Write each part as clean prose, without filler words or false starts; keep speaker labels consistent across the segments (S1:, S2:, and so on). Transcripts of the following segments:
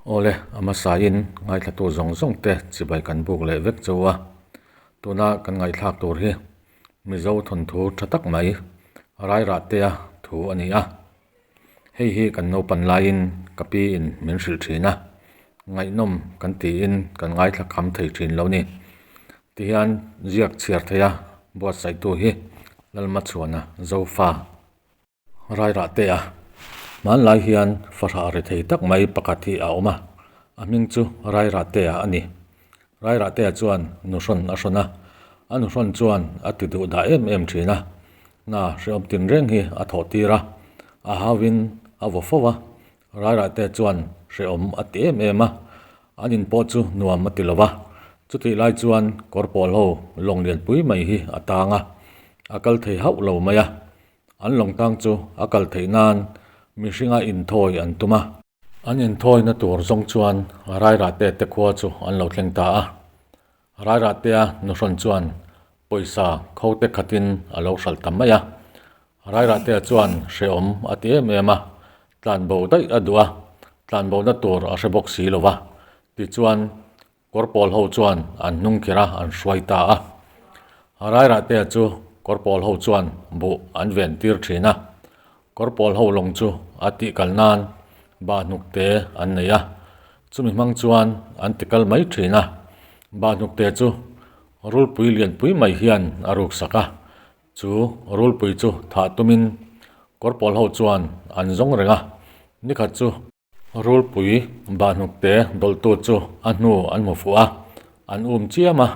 S1: Awle, a hmasain ngaithlatu zawng zawng te chibai kan buk leh vek chauh a, tuna kan ngaihthlak tur hi Mizo thawnthu tha tak mai Rairahtea thu a ni a. Hei hi kan naupan laiin ka pi in min hrilh thin a, ngaihnawm kan tiin kan ngaithla kham thei thin lo ni. Tihian ziak chhiar theia buatsaihtu hi Lalmachhuana Zofa. Rairahtea hmanlai hian fahrah ri thei tak mai pakhat hi a awm a, a hming chu Rairahtea a ni. Rairahtea chuan nuhrawn a hrawn a, a nuhrawn chuan a ti duh dah em em thin a, hna hrehawm tinreng hi a thawh tir a, a hauin a vaw fo a, Rairahtea chuan hrehawm a ti em em a, an in pawh chu nuam a ti lo va, chutih lai chuan kawr pawl ho lawng lianpui mai hi a tang a, a kal thei hauh lo mai a. An lawng tang chu a kal theih nan mihringa inthawi an tum a. An inthawina tur zawng chuan Rairahte te khua chu an lo thleng ta a. Rairahtea nuhrawn chuan pawisa kho te khatin a lo hralh ta mai a. Rairahtea chuan hrehawm a ti em em a, tlanbo daih a duh a, tlanbona tur a hre bawk si lo va. Tichuan Kawr pawl ho chuan an hnung kher a, an hruai ta a. Rairahtea chu kawr pawl ho chuan buh an ven tir thin a. Kawr pawl ho lawng chu a tih kal nan bahhnukte an nei a, chumi hmang chuan an ti kal mai thin a. Bahhnukte chu rulpui lianpui mai hian a ruksak a, chu rulpui chu thah tumin kawr pawl ho chuan an zawng reng a, nikhat chu Rulpui bahhnukte dawlhtu chu a hnu an hmu fuh a, an um chiam a.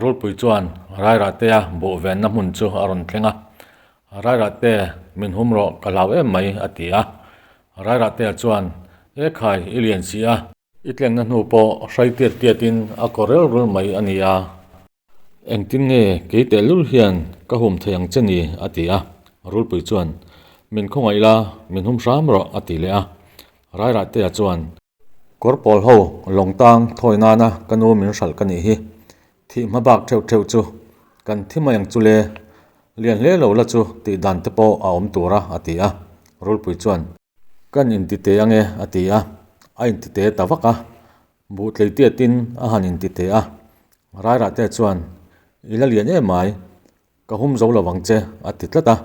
S1: Rulpui chuan Rairahtea buh venna hmun chu a rawn thleng a, Rairahte, min hum rawh, ka hlau em mai, a ti a. Rairahtea chuan, E khai, i lian si a. I tlengna hnu pawh hrai tiat tiatin a kaw rel rul mai a ni a. Engtin nge kei tehlul hian ka hum thei ang che ni? a ti a. Rulpui chuan, Min khawngaih la, min hum hram rawh, a ti leh a. Rairahtea chuan, Kawr pawl ho lawng tang thawi nana ka nu min hralh ka nih hi, thih hma bak theuh theuh chu kan thi mai ang chu le, lian hle lo la chu tih dan te pawh a awm tur a, a ti a. Rulpui chuan, Kan intite ange, a ti a. A intite ta vak a. Buh tlei tiatin a han inti teh a, Rairahte chuan, I la lian em mai, ka hum zo lo vang che, a ti tlat a.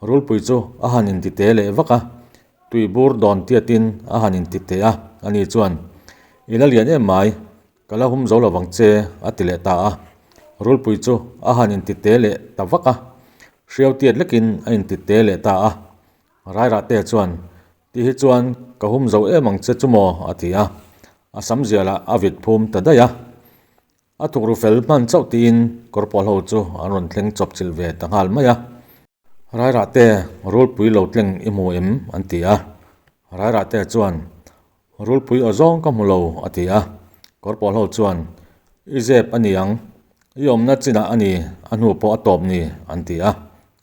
S1: Rulpui chu a han inti teh leh vak a, tui bur dawn tiatin a han inti teh a, ani chuan, I la lian em mai, ka la hum zo lo vang che, a ti leh ta a. Rulpui chu a han inti teh leh ta vak a, hriau tiat lekin a inti teh leh ta a. Rairahte chuan, Ti hi chuan ka hum zo em ang che chu maw? a ti a, a sam zialah a vit phum ta daih a. A thukru fel hman chauh tiin kawr pawl ho chu an rawn thleng chawp chilh ve ta nghal mai a. Rairahte rulpui lo tleng i hmu em? an ti a. Rairahte chuan, Rulpui aw zawng ka hmu lo, a ti a. Kawr pawl ho chuan, I zep a ni ang, i awmna chinah a ni, a hnu pawh a tawp ni, an ti a.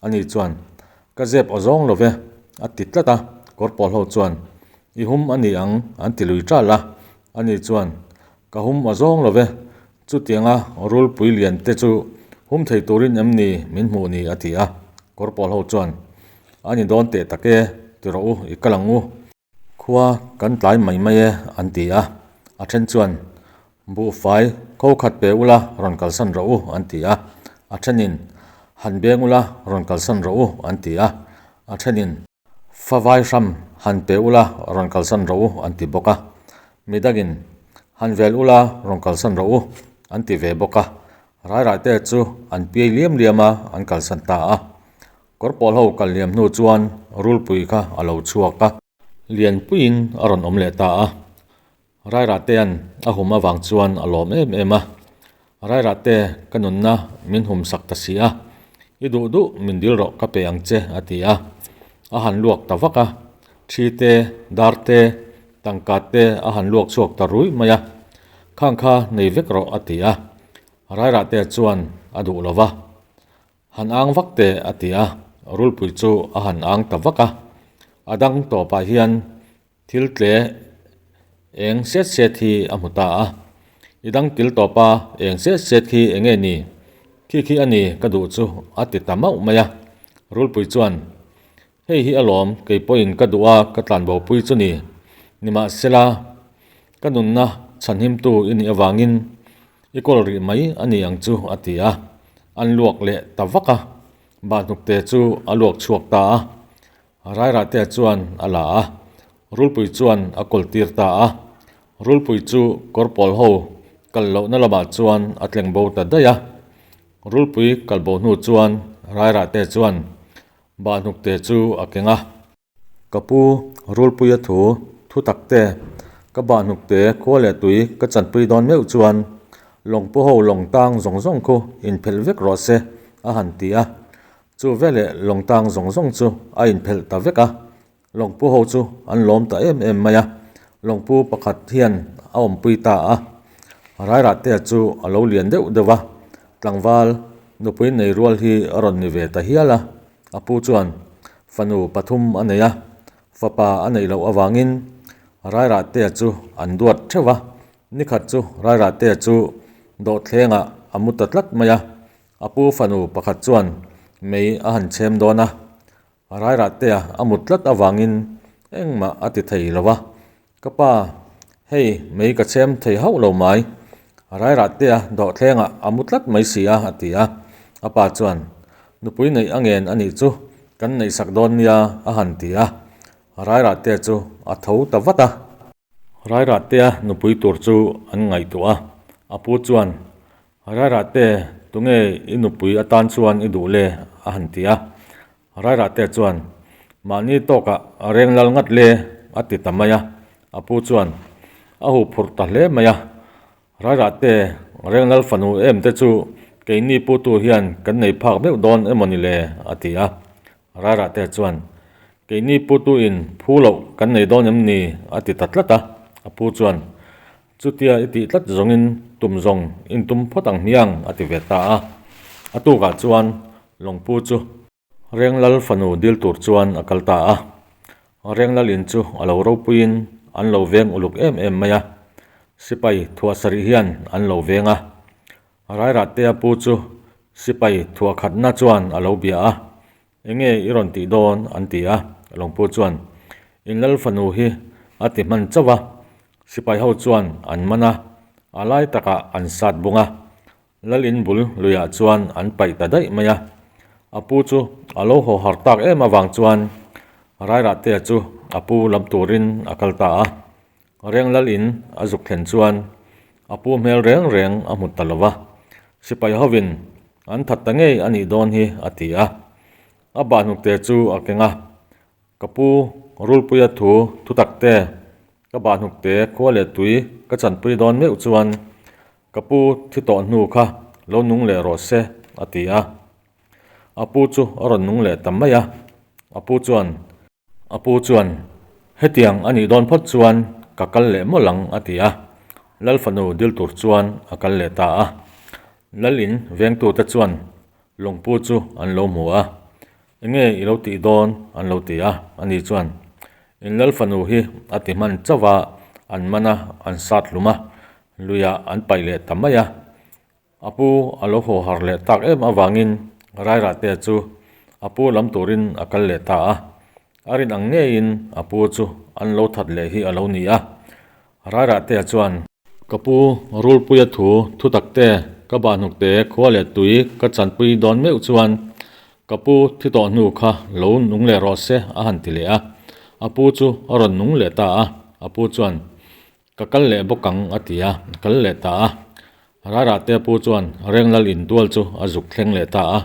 S1: Ani chuan, Ka zep aw zawng lo ve, a ti tlat a. Kawr pawl ho chuan, I hum a ni ang, an ti lui ṭal a. Ani chuan, Ka hum aw zawng lo ve, chutianga rulpui lian te chu hum thei turin em ni min hmuh ni, a ti a. Kawr pawl ho chuan, A ni dawn teh tak e, ti rawh u, i kal ang u. Khua kan tlai mai mai e an ti a, a then chuan buhfai kho khat pe ula rawn kalsan rawh u an ti a, a thenin han beng ula rawn kalsan rawh u an ti a, a thenin favai hram han pe ula rawn kalsan rawh u an ti bawk a, midangin han vel ula rawn kalsan rawh u an ti ve bawk a, rairahte chu an piai liam liam a an kalsan ta a. Kawr pawl ho kal liam hnu chuan rulpui kha a lo chhuak a. Lianpuiin a rawn awm leh ta a. Rairahte-a'n a hum avang chuan a lawm em em a. Rairahte ka nunna min hum sak ta si a, i duh duh min dil rawh ka pe ang che a ti a. A han luak ta vak a, thi te, dar te, tangka te a han luak chhuak ta rui mai a. Khang kha nei vek rawh a ti a. Rairahte chuan a duh lo va. Han ang vak teh a ti a, rulpui chu a han ang ta vak a. A dang tawpah hian thil tle eng set set hi a hmu ta a. I dang kil tawpa eng set set khi eng nge ni? Khi khi a ni ka duh chu a ti ta mauh mai a. Rulpui chuan, Hei hi alawm, kei pawhin ka duh a ka tlanbopui chu ni. Nimahsela. Ka nunna chhanhimtu i nih avangin i kawl rih mai a ni ang chu a ti a. An luak leh ta vak a, Bahhnukte chu a luak chhuak ta a. Rairahtea chuan a la a, Rulpui chuan a kawltir ta a. Rulpui chu kawr pawl ho kal lohna lamah chuan a tleng bo ta daih a. Rulpui kal bo hnu chuan Rairahtea chuan Bahhnukte chu a keng a. Ka pu Rulpuia thu thu takte ka Bahhnukte khua leh tui ka chanpui dawn meuh chuan lawngpu ho lawng tang zawng zawng khu inphelh vek rawh se a han ti a. Chu veleh lawng tang zawng zawng chu a inphelh ta vek a, lawngpu ho chu an lawm ta em em mai a, lawngpu pakhat hian a awmpui ta a. Rairahtea chu a lo lian deuh deuh a, tlangval nupui nei rual hi a rawn ni ve ta hial a, a pu chuan fanu pathum a nei a, fapa a neih loh avangin Rairahtea chu an duat theuh a, nikhat chu Rairahtea chu dawhthlengah a mu ta tlat mai a, A pu fanu pakhat chuan mei a han chhem dawn a, Rairahtea a mut tlat avangin engmah a ti thei lo va. Ka pa, hei mei ka chhem thei hauh lo mai, Rairahtea dawhthlengah a mu tlat mai si a, a ti a. A pa chuan, Nupui neih a ngen a nih chu, kan neihsak dawn nia, a han ti a. Rairahtea chu a tho ta vat a. Rairahtea nupui tur chu an ngaihtuah a, a pu chuan, Rairahte, tunge i nupui atan chuan i duh le? a han ti a. Rairahtea chuan, Mahni tawkah a reng lal ngat le, a ti ta mai a. A pu chuan, A huh phurh ta hle mai a. Rairahte, reng lal fanu em te chu keini putu hian kan nei phak meuh dawn emaw ni le? a ti a. Rairahte chuan, Keini putuin phu loh kan nei dawn em ni? a ti ta tlat a. A pu chuan, Chutia i tih tlat zawngin tum zawng in tum phawt ang hmiang, a ti ve ta a. A tukah chuan Lawngpu chu Renglal fanu dil tur chuan a kal ta a. Renglal in chu a lo ropuiin an lo veng uluk em em mai a. Sipai thuah sarih hian an lo veng a. Rairahtea pu chu sipai thuah khatna chuan a lo bia a, Enge i rawn tih dawn? an ti a. Lawngpu chuan, In lal fanu hi a ti hman chauh a. Sipai ho chuan an man a, a lai takah an sat bung a. Lal in bul luiah chuan an paih ta daih mai a. A pu chu a lo haw har tak em avang chuan Rairahtea chu a pu lam turin a kal ta a. Renglal in a zuk thlen chuan a pu hmel reng reng a hmu ta lo va, sipai hovin an that ta ngei a nih dawn hi a ti a. A bahhnukte chu a keng a, Ka pu Rulpuia thu thu takte, ka bahhnukte khua leh tui ka chanpui dawn meuh chuan ka pu thi tawh hnu kha lo nung leh rawh se a ti a. A pu chu a rawn nung leh ta mai a, a pu chuan, A pu chuan, Hetiang a nih dawn phawt chuan ka kal leh mawlh ang, a ti a. Lal fanu dil tur chuan a kal leh ta a. Lal in vengtute chuan lawngpu chu an lo hmu a. Enge i lo tih dawn? an lo ti a. Ani chuan, In lal fanu hi a ti hman chauh a, an man a, an sat hlum a, luiah an paih leh ta mai a. A pu a lo haw har leh tak em avangin Rairahtea chu a pu lam turin a kal leh ta a. A rin ang ngeiin a pu chu an lo that leh hi a lo ni a. Rairahtea chuan. Ka pu Rulpuia thu thu takte ka bahhnukte khua leh tui ka chanpui dawn meuh chuan ka pu thi tawh hnu kha lo nung leh rawh se a han ti leh a. A pu chu a rawn nung leh ta a. A pu chuan Ka kal leh bawk ang a ti a, a kal leh ta a. Rairahte pu chuan Renglal in tual chu a zuk thleng leh ta a.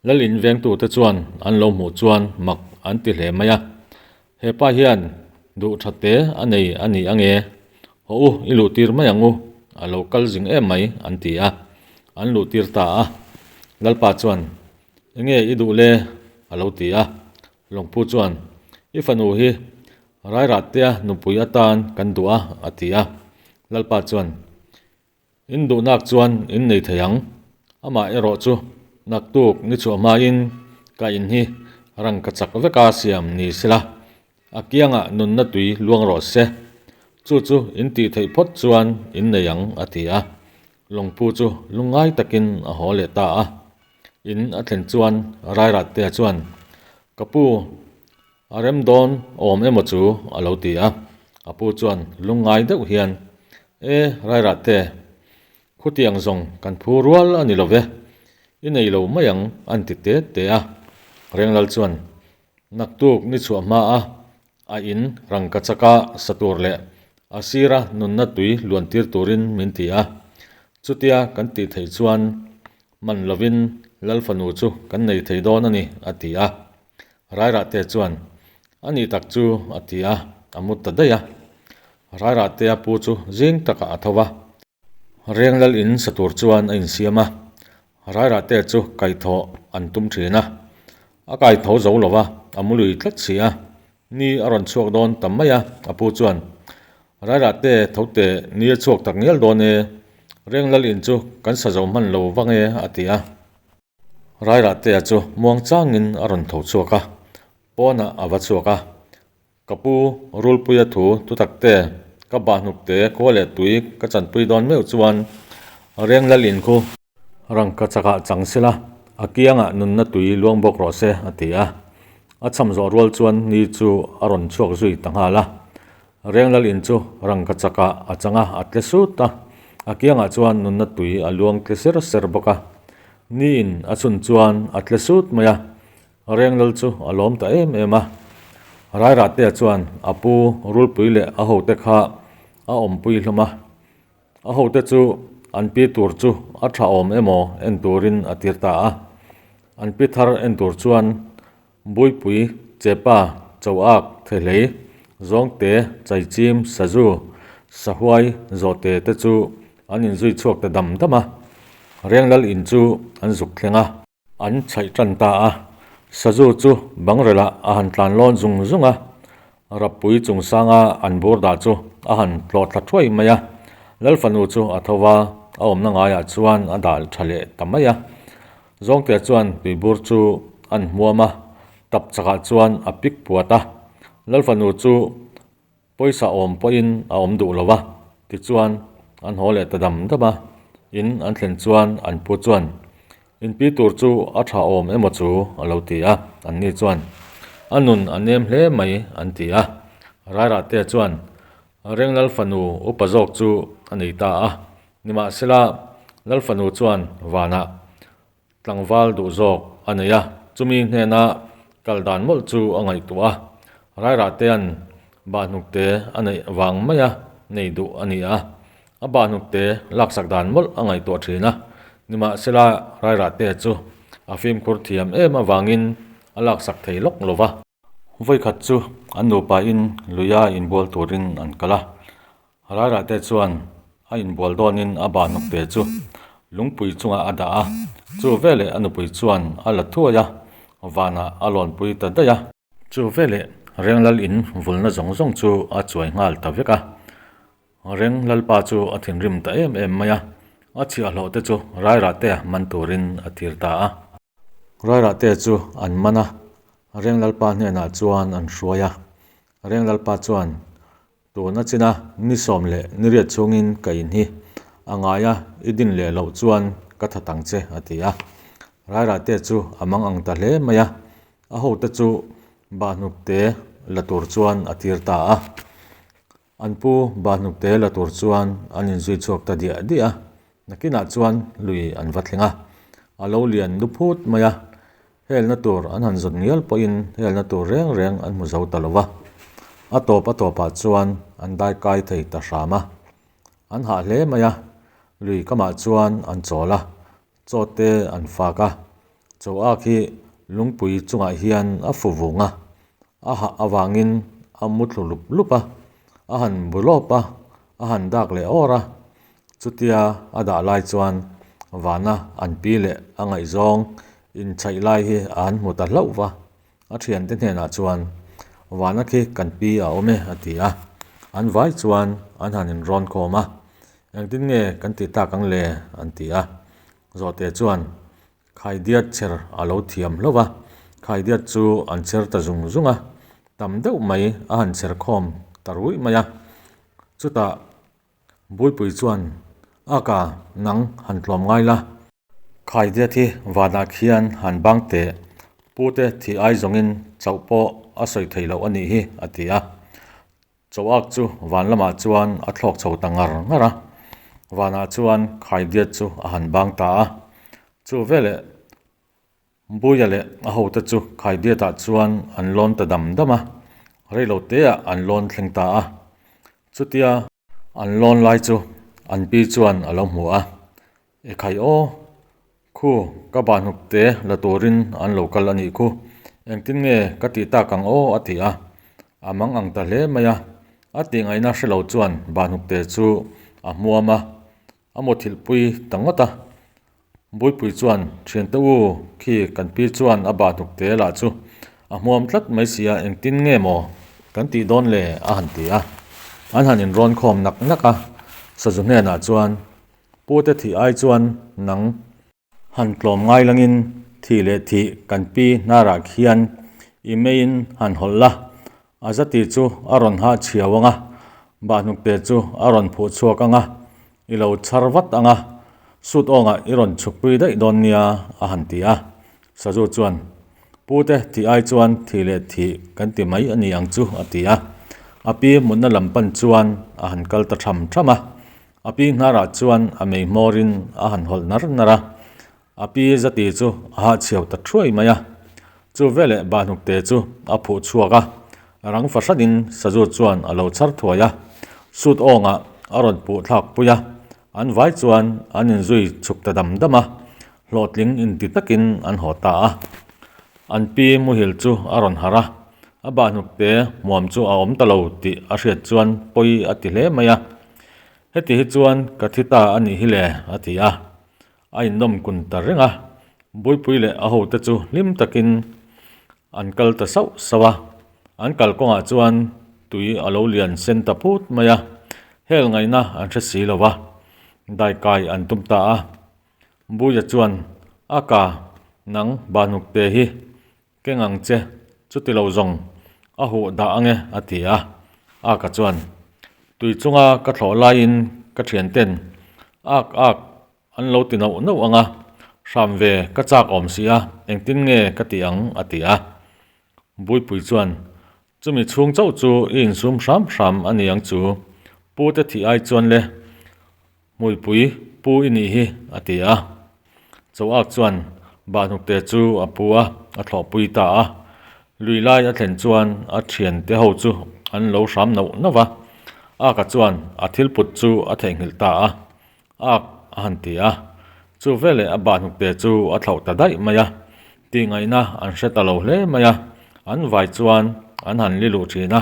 S1: Lal in vengtute chuan an lo hmuh chuan mak an ti hle mai a. He pa hian duh tha te a nei a ni ange, haw u i luh tir mai ang u, a lo kal zing em mai an ti a, an luh tir ta a. Lalpa chuan, Enge i duh le? a lo ti a. Lawngpu chuan, I fanu hi Rairahtea nupui atan kan duh a, a ti a. Lalpa chuan, In duhnak chuan in nei thei ang. Amah erawh chu naktuk ni chhuah hmain ka in hi rangka chak veka siam ni sela, a kiangah nunna tui luang rawh se. Chu chu in tih theih phawt chuan in nei ang, a ti a. Lawngpu chu lungngai takin a haw leh ta a. In a thlen chuan Rairahtea chuan, Ka pu, A rem dawn awm emaw chu a lo ti a. A pu chuan lungngai deuh hian, E, Rairahte, khutiang zawng kan phu rual a ni lo ve, i nei lo mai ang, an ti te te a. Renglal chuan, Naktuk ni chhuah hma a, a in rangkachaka sa tur leh a sira nunna tui luan tir turin min ti a. Chutia kan tih theih chuan man lovin Lal fanu chu kan nei thei dawn a ni, a ti a. Rairahte chuan, A nih tak chu, a ti a, a mut ta daih a. Rairahtea pu chu zing takah a tho va. Reng lal in sa tur chuan a insiam a, Rairahte chu kaihthawh an tum thin a. A kaitho zo lo va, a mu lui tlat si a. Ni a rawn chhuak dawn ta mai a, a pu chuan, Rairahte tho teh, ni a chhuak tak ngial dawn e, Reng lal in chu kan sa zo hman lo vang e, a ti a. Rairahtea chu muang changin a rawn tho chhuak a, pawnah a va chhuak a. Ka pu, Rulpuia thu thutak te, ka bahhnuk te khua leh tui ka chanpui dawn meuh chuan Reng Lal in khu rangka chakah chang sela, a kiangah nunna tui luang bawk rawh se, a ti a. A cham zawh rual chuan ni chu a rawn chhuak zui ta nghal a. Reng Lal in chu rangka chakah a chang a, a tle sut a. A kiangah chuan nunna tui a luang tle ser ser bawk a. Ni in a chhun chuan a tle sut mai a. Renglal chu a lawm ta em em a, Rairahtea chuan a pu Rulpui leh a hote kha a awmpui hlawm a, a hote chu an pi tur chu a tha awm emaw en turin a tir ta a, an pi thar en tur chuan Buipui, Chepa, Choak, Thehlei, Zawngte, Chaichim, Sazu, Sahuai, Zawhte te chu an inzui chhuak ta dam dam a, Renglal in chu an zuk thleng a. An chhaih tan ta a, Sazu chu bangrelah a han tlan lawn zung zung a, Rappui chungsanga an bur dah chu a han tlawh thla thuai mai a, Lal fanu chu a tho va, a awmna ngaiah chuan a dah tha leh ta mai a. Zawngtea chuan tuibur chu an hmuam a, tap chakah chuan a pik puat a, Lal fanu chu Pawisa awm pawhin a awm duh lo va, tichuan an haw leh ta dam dam a, in an thlen chuan an pu chuan, In pi tur chu a tha awm emaw chu? a lo ti a, anni chuan, A nun a nem hle mai an ti a. Rairahtea chuan Renglal fanu upa zawk chu a nei ta a, nimahsela Lal fanu chuan vanah Tlangval duh zawk a nei a, chumi hnena kal dan mawlh chu a ngaihtuah a, Rairahte-a'n bahhnukte a neih vang maia nei duh a ni a, a bahhnukte laksak dan mawlh a ngaihtuah thin a, nimahsela Rairahte chu a fimkhur thiam em avangin a laksak thei lawk lo va. Vawikhat chu an nupain luia inbual turin an kal a, Rairahte chuan a inbual dawnin a ba hnukte chu lungpui chungah a dah a, chu veleh a nupui chuan a la thuai a, vanah a lawnpui ta daih a. Chu veleh Renglal in vulna zawng zawng chu a chuai nghal ta vek a, Reng Lalpa chu a thinrim ta em em mai a, a chhiahhlawh te chu Rairahtea man turin a tir ta a. Rairahtea chu an man a, Reng Lalpa hnenah chuan an hruai a, Reng Lalpa chuan Tuna china ni sawm leh ni riat chhungin ka in hi a ngai a, i din leh loh chuan ka that ang che, a ti a. Rairahte chu a mang ang ta hle mai a, a hote chu Bahnukte la tur chuan a tir ta a. An pu Bahnukte la tur chuan an inzui chhuak ta diah diah a, nakinah chuan lui an va thleng a, a lo lian lu phut mai a, Helna tur an han zawt ngial pawhin helna tur reng reng an hmu zo ta lo va, a tawp a tawpah chuan an dai kai thei ta hram a. An hah hle mai a, lui kamah chuan an chawl a, chaw te an fak a, chaw ak hi lungpui chungah hian a fu vung a, a hah avangin a mu thlu lup lup a, a han bu lawp a, a han dak leh awr a, Chutia a dah lai chuan vana an pi leh a ngaihzawng inchhaih lai hi a han hmu ta hlauh va, a thiante hnenah chuan, Vana khi kan pi a awm e a ti a, an vai chuan an han inrawn khawm a, Engtin nge kan ti tak ang le? an ti a, Zawhte chuan Khaidiat chher a lo thiam hlauh va, Khaidiat chu an chher ta zung zung a, tam deuh mai a han chher khawm ta ruih mai a, chutah Buipui chuan, Aka, nang han tlawm ngai la. Khaidiat hi vanah khian han bang teh, pute thih ai zawngin chauh pawh a sawi thei loh a nih hi, a ti a. Chauak chu van lamah chuan a thlawk chho ta ngar ngar a, vanah chuan khaidiat chu a han bang ta a. Chu veleh Buia leh a hote chu khaidiatah chuan an lawn ta dam dam a, reilo teah an lawn thleng ta a. Chutia an lawn lai chu an pi chuan a lo hmu a, Ekhai aw, khu ka bahhnuk te la turin an lo kal a nih khu, engtin nge ka tih tak ang aw a ti a, a mang ang ta hle mai a, a tih ngaihna hre lo chuan bahhnuk te chu a hmuam a, a mawthilhpui ta ngawt a. Buipui chuan thiante u khi kan pi chuan a bahhnuk te lah chu a hmuam tlat mai si a, engtin nge maw kan tih dawn le a han ti a, an han inrawn khawm nak nak a, sazu hnenah chuan Pute thih ai chuan nang han tlawm ngai langin thih leh thih kan pi hnarah khian i meiin han hawlh la, a zati chu a rawn hah chhiau ang a, bahhnukte chu a rawn phuh chhuak ang a, i lo chhar vat ang a, sut awngah i rawn chhukpui daih dawn nia a han ti a. Sazu chuan, Pute thih ai chuan thih leh thih kan ti mai a ni ang chu a ti a. A pi mutna lam pan chuan a han kal ta tham tham a. A pi hnarah chuan a mei hmawrin a han hawlh nar nar a, a pi zati chu a hahchhiau ta thuai mai a. Chu veleh bahhnukte chu a phuh chhuak a, rang fahranin sazu chuan a lo chhar thuai a, sut awngah a rawn puh thlak pui a, an vai chuan an inzui chhuk ta dam dam a, hlawhtling inti takin an haw ta a. An pi muhil chu a rawn harh a, a bahhnukte hmuam chu a awm ta lo tih a hriat chuan pawi a ti hle mai a. Heti hi chuan ka thi ta a nih hi le, a ti a. A innawm kun ta reng a, Buipui leh a hote chu hlim takin an kal ta sauh sauh a. An kal kawngah chuan tui a lo lian sen ta phut mai a, hel ngaihna an hre si lo va, daikai an tum ta a. Buia chuan, A ka, nang Bahnukte hi Keng ang che, chuti lo zawng a huh dah ange a ti a. Aka chuan, Tui chunga ka thlawh laiin ka thianten ak ak an lo ti nauh nauh ang a, hram ve ka chak awm si a, engtin nge ka ti ang a ti a. Buipui chuan, Chumi chhung chauh chu i insum hram hram a ni ang chu, pu te thih ai chuan le, hmuipui pu i nih hi, a ti a. Choak chuan bahhnukte chu a pu a, a thlawhpui ta a. Lui lai a thlen chuan a thiante ho chu an lo hram nauh nauh va, Aka chuan a thil put chu a theihnghilh ta a. Ak a han ti a, chu veleh a bahhnukte chu a thlauh ta daih mai a, tihngaihna an hre ta lo hle mai a, an vai chuan an han li luh thin a.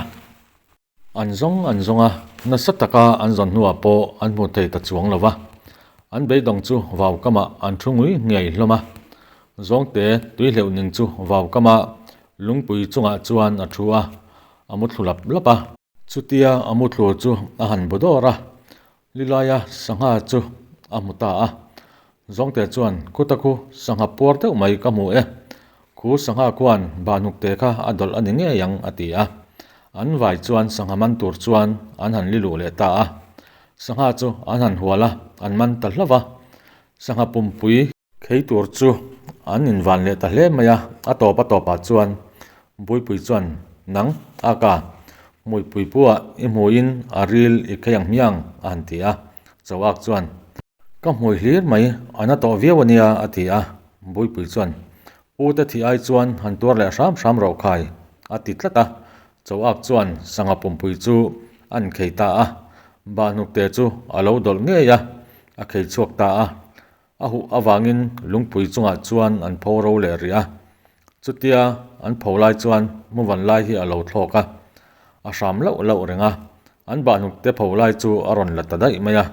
S1: An zawng an zawng a, nasa taka an zawn hnuah pawh an hmu thei ta chuang lo va, an beidawng chu vau kamah an thu ngui ngei hlawm a. Zawngte tui hleuh ning chu vau kama lungpui chungah chuan a thu a, a mu thlu lap lap a. Chutia a mu thlu chu a han bu dawr a, Lilaia sangha chu a hmu ta a. Zawngte chuan, Khuta khu sangha puar deuh mai ka hmu e. Khu sangha khuan bahnukte kha a dawlh a ni ngei ang, a ti a. An vai chuan sangha man tur chuan an han li luh leh ta a. Sangha chu an han hual a, an man ta hlauh va. Sangha pumpui. Khei tur chu an invan leh ta hle mai a, a tawp a tawpah chuan Buipui chuan, Nang, Aka, hmuipui puah i hmuiin a ril i khei ang hmiang, a han ti a. Choak chuan, Ka hmui hlir mai, a na tawh viau a nia, a ti a. Buipui chuan, Pu te thih ai chuan han tuar leh hram hram rawh khai, a ti tlat a. Choak chuan sangha pumpui chu a inkhei ta a, Bahnukte chu a lo dawlh ngei a, a khei chhuak ta a. A huh avangin lungpui chungah chuan an pho ro leh rih a. Chutia an pho lai chuan muvan lai hi a lo thlawk a, a hram lauh lauh reng a. An bahhnukte pho lai chu a rawn la ta daih mai a,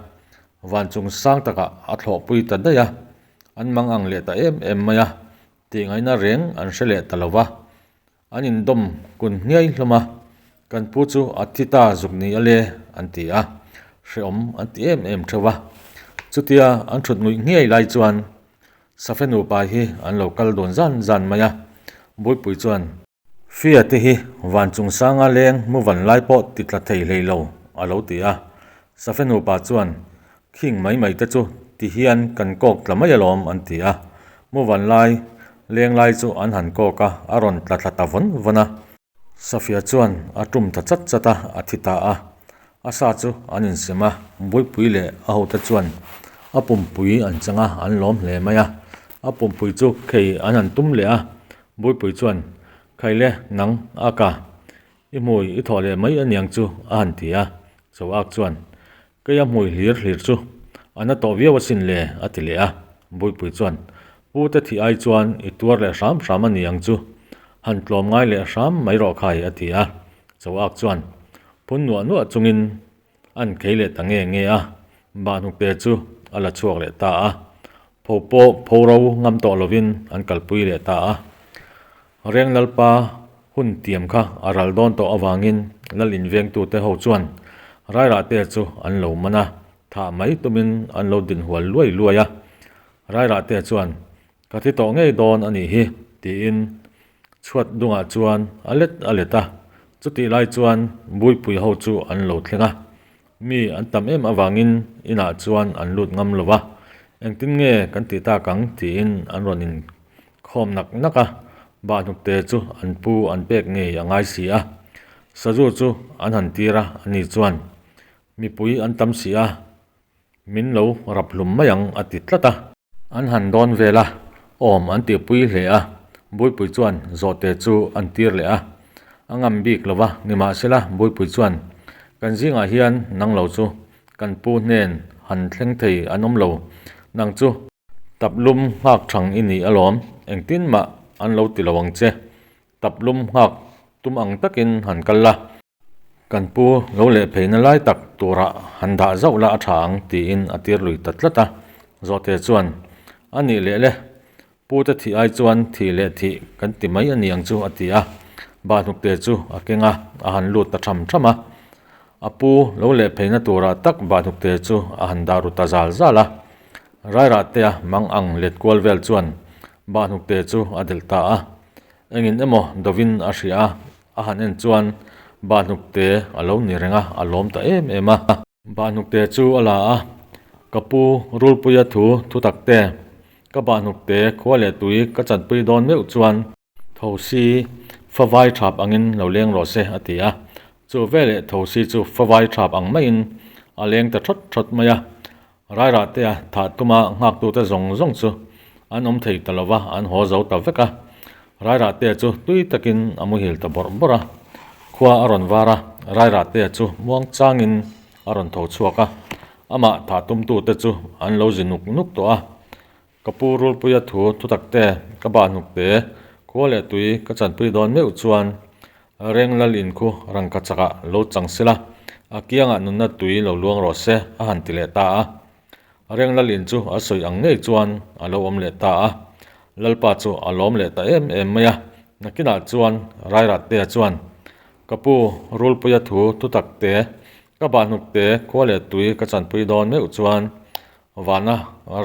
S1: van chung sang takah a thlawhpui ta daih a. An mang ang leh ta em em mai a, tihngaihna reng an hre leh ta lo va. An indawm kun hniai hlawm a, Kan pu chu a thi ta zuk ni a le, an ti a, hrehawm an ti em em theuh a. Chutia an thut nguih ngei lai chuan Safe nupa hi an lo kal dun zan zan mai a, Buipui chuan, Fia te hi van chung sanga leng mu van lai pawh ti tla thei hlei lo, a lo ti a. Safe nupa chuan, Khing mai mai te chu ti hian kan kawk tla mai alawm an ti a, mu van lai leng lai chu an han kawk a, a rawn tla thla ta vawn vawn a. Safia chuan a tum ta chat chat a, a thi ta a. A sa chu an insem a, Buipui leh a hote chuan a pumpui an chang a, an lawm hle mai a. A pumpui chu khei an han tum leh a, Buipui chuan, Khaile, nang a ka, i hmui i thawh leh mai aniang chu a han ti a. Choak chuan, Kei a hmui hlir hlir chu a na tawh viau asin le a ti leh a. Buipui chuan, Pu te thih ai chuan i tuar leh hram hram a ni ang chu, han tlawm ngai leh hram mai rawh khai a ti a. Choak chuan phun nuah nuah chungin an khei leh ta nge nge a, Bahhnukte chu a la chhuak leh ta a. Pho pawh pho ro ngam tawh lovin an kalpui leh ta a. Reng Lalpa hun tiam kha a ral dawn tawh avangin Lal invengtute ho chuan Rairahte chu an lo man a, thah mai tumin an lo din hual luai luai a. Rairahte chuan, Ka thi tawh ngei dawn a nih hi, tiin chhuat dungah chuan a let a let a. Chutih lai chuan Buipui ho chu an lo thleng a. Mi an tam em avangin inah chuan an lut ngam lo va, engtin nge kan tih tak ang tiin an rawn inkhawm nak nak a, bahhnukte chu an pu an pek ngei a ngai si a. Sazu chu an han tir a, ani chuan, Mipui an tam si a, min lo rap hlum mai ang a ti tlat a. An han dawn vel a, awm an tihpui hle a, Buipui chuan zawhte chu an tir leh a, a ngam bik lo va, nimahsela Buipui chuan, Kan zingah hian nang lo chu kan pu hnen han thleng thei an awm lo, nang chu tap lum nghak thang i ni alawm, engtin mah an lo ti lo ang che, tap lum nghak tum ang takin han kal la. Kan pu lo leh pheina lai tak turah han dah zauh la a tha ang tiin a tir lui ta tlat a. Zawhte chuan, A nih leh le, pu te thih ai chuan thih leh thih kan ti mai a ni ang chu a ti a. Bahhnukte chu a keng a, a han lut ta tham tham a. A pu lo leh pheina turah tak bahhnukte chu a han dah ru ta zal zal a. Rairahtea mang ang let kual vel chuan bahhnukte chu a delh ta a. Engin emaw dovin a hria a. A han en chuan Bahhnukte a lo ni reng a, a lawm ta em em a. Bahhnukte chu a la a, Ka pu Rulpuia thu thu tak te, ka Bahhnukte khua leh tui ka chanpui dawn meuh chuan Thosi favai thap angin lo leng rawh se a ti a. Chu veleh Thosi chu favai thap ang maiin a leng ta thawt thawt mai a. Rairahtea thah tuma nghaktute zawng zawng chu an awm thei ta lova, an haw zo ta vek a. Rairahtea chu tui takin a muhil ta bawrh bawrh a. Khua a rawn var a, Rairahtea chu muang changin a rawn tho chhuak a. Amah thah tumtute chu an lo zi nuk nuk tawh a. Ka pu Rulpuia thu thutakte ka bah hnukte khua leh tui ka chanpui dawn meuh chuan Reng lal in khu rangka chakah lo chang sela, a kiangah nunna tui lo luang rawh se a han ti leh ta a. Reng lal in chu a sawi ang ngei chuan a lo awm leh ta a. Lalpa chu a lawm leh ta em em mai a, nakinah chuan Rairahtea chuan, Ka pu Rulpuia thu thutakte ka bah hnukte khua leh tui ka chanpui dawn meuh chuan Vana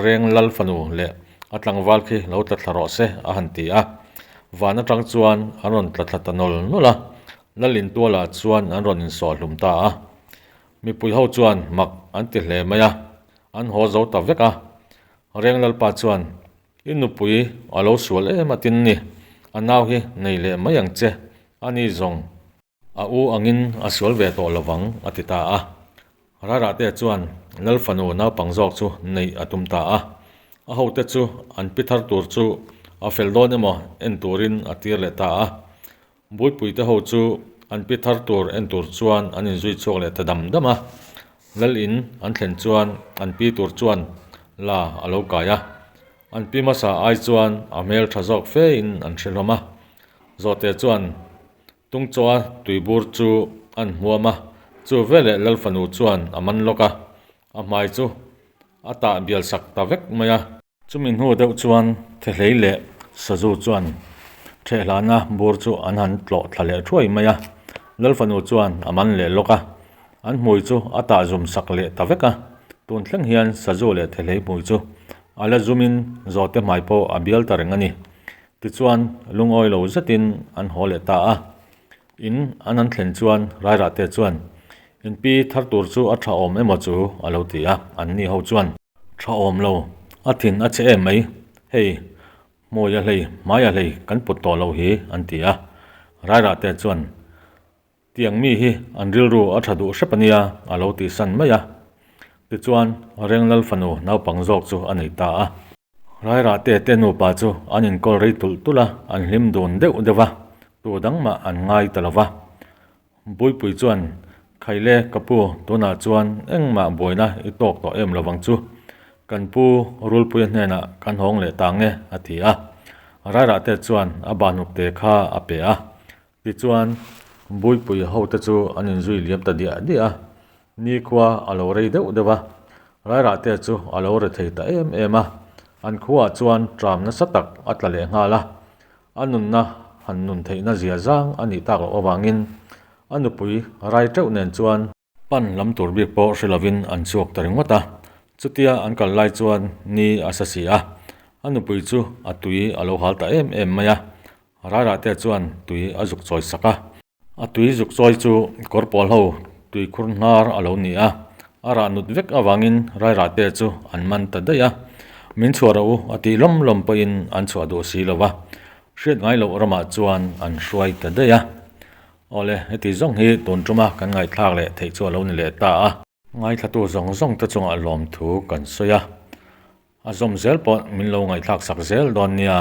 S1: reng lal fanu leh a tlangval khi lo tla thla rawh se a han ti a. Van atang chuan an rawn tla thla ta nawl nawl a, lal intualah chuan an rawn insawh hlum ta a. Mipui ho chuan mak an ti hle mai a, an haw zo ta vek a. Reng lalpa chuan, I nupui a lo sual em a tin ni, a nau hi nei leh mai ang che, a ni zawng. A u angin a sual ve tawh lovang a ti ta a. Rairahtea chuan Lal fanu naupang zawk chu neih a tum ta a. A hote chu an pi thar tur chu a fel dawn emaw en turin a tir leh ta a. Buipuite ho chu an pi thar tur en tur chuan an inzui chhuak leh ta dam dam a. Lal in an thlen chuan an pi tur chuan la a lo kai a. An pi hmasa ai chuan a hmel tha zawk fe in an hre hlawm a. Zawhte chuan Tungchawa tuibur chu an hmuam a, chu veleh Lal fanu chuan a man lawk a, a hmai chu a tah bial sak ta vek mai a. Chumi hnu deuh chuan Thehlei leh Sazu chuan Thehhlana bur chu an han tlawh thla leh thuai mai a, Lal fanu chuan a man leh lawk a, an hmui chu a tah zum sak leh ta vek a. Tun thleng hian Sazu leh Thehlei hmui chu a la zumin Zawhte hmai pawh a bial ta reng a ni. Tichuan, lungawi lo zetin an haw leh ta a. In an han thlen chuan Rairahte chuan, In pi thar tur chu a tha awm emaw chu? a lo ti a. Anni ho chuan. Tha awm lo, a thin a che em mai. Hei, hmui a hlei, hmai a hlei kan put tawh loh hi, an ti a. Rairahte chuan. Tiang mi hi an rilru a tha duh hrep a nia, a lo tihsan mai a. Tichuan, Renglal fanu naupang zawk chu a nei ta a. Rairahte te nupa chu an inkawl rei tulh tulh a, an hlim dun deuh deuh a, tu dang mah an ngai ta lo va. Buipui chuan, Khaile ka pu, tunah chuan engmah buaina i tawk tawh em lovang chu. Kan pu Rulpuia hnenah kan hawng leh ta nge, a ti a. Rairahte chuan a bahnukte kha a pe a. Tichuan, Buipui hote chu an inzui liam ta diah diah a, nikhua a lo rei deuh deuh a, Rairahte chu a lo re thei ta em em a, an khuaah chuan tram nasa tak a tla leh nghal a, a nunna han nun theihna zia zang a nih tak loh avangin a nupui rai teuh nen chuan Pan lam tur bik pawh hre lovin an chhuak ta ringawt a, chutia an kal lai chuan ni a sa si a, a nupui chu a tui a lo hal ta em em mai a, Rairahte chuan tui a zuk chawi sak a. A tui zuk chawi chu kawr pawl ho tui khur hnar a lo ni a, a rah nut vek avangin Rairahte chu an man ta daih a, min chhuah rawh u a tih lawm lawm pawhin an chhuah duh si lo va, hriat ngai loh ramah chuan an hruai ta daih a. Awle, heti zawng hi tun tuma kan ngaihthlak leh theih chu a lo ni leh ta a. Ngaithlatu zawng zawng te chungah lawmthu kan sawi a, a zawm zel pawh min lo ngaihthlak sak zel dawn nia.